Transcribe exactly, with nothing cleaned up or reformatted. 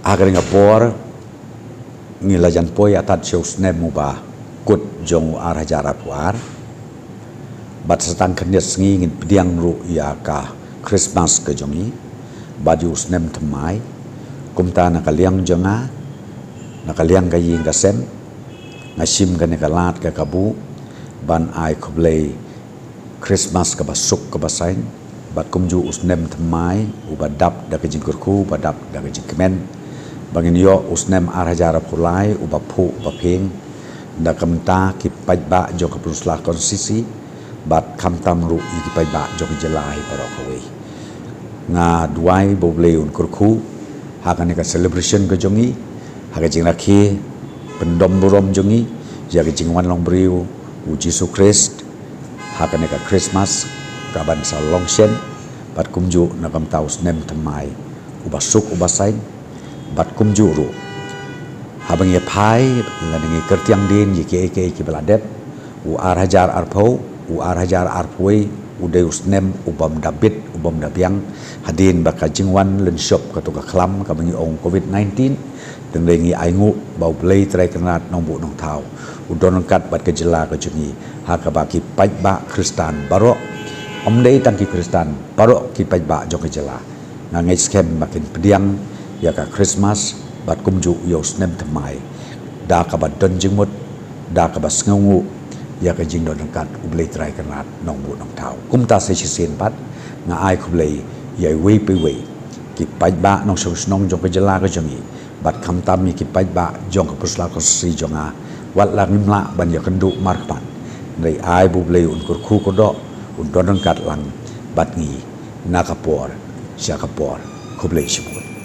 Ha kane ka por ngi la jan poi atat sha u snem uba kut jong u ar hajar arphew ar. Bad sa tang khyndiat sngi ngin pdiang ruh ïa ka Christmas ka jong ngi bad ïa u snem thymmai. Kumta na ka liang jong nga, na ka liang ka ïing ka sem, nga shim kane ka lad ka kabu ban ai khublei Christmas kaba suk kaba saiñ bad kumjuh u snem thymmai uba dap da ka jingkyrkhu, uba dap da ka jingkmen, ba ngin ïoh u snem ar hajar arphew lai uba phuh uba phieng da ka bynta ki paidbah jong ka Pynursla Constituency bad khamtam ruh ïa ki paidbah jong ka jylla hi baroh kawei. Nga duwai ba U Blei un kyrkhu ha kane ka celebration ka jong ngi, ha ka jingrakhe pyndem burom jong ngi ïa ka jingwan long briew u Jisu Khrist ha kane ka Christmas kaban sa long shen, bad kumjuh na ka bynta u snem thymmai uba suk uba saiñ, bad kumjuh ruh haba ngi phai lane ngi kyrtiang dien ïa kiei kiei kiba la dep, u ar hajar arphew, u ar hajar arphew wei u dei u snem u bym da bit, u bym da biang, hadien ba ka jingwan lynshop kato ka khlam kaba ngi ong Covid nineteen. Te ngi ainguh ba U Blei Trai Kynrad Nongbuh Nongthaw u don ryngkat bad ka jylla ka jong ngi, ha kaba ki paidbah Khristan baroh, ym dei tang ki Khristan, baroh ki paidbah jong ka jylla, nga ngeit skhem ba kin pdiang ïa ka Christmas bad kumjuh ïa u snem thymmai da kaba don jingmut, da kaba sngewnguh ïa ka jingdon ryngkat U Blei Trai Kynrad Nongbuh Nongthaw. Kumta sa shisien pat nga ai khublei ïa iwei pa iwei ki paidbah nongshong shnong jong ka jylla ka jong ngi bad khamtam ïa ki paidbah jong ka Pynursla Constituency jong nga, wat la ngim lah ban ïakynduh markhmat, hynrei ai ba U Blei un kyrkhu kyrdoh, un don ryngkat lang bad ngi na ka por sha ka por. Khublei shibun.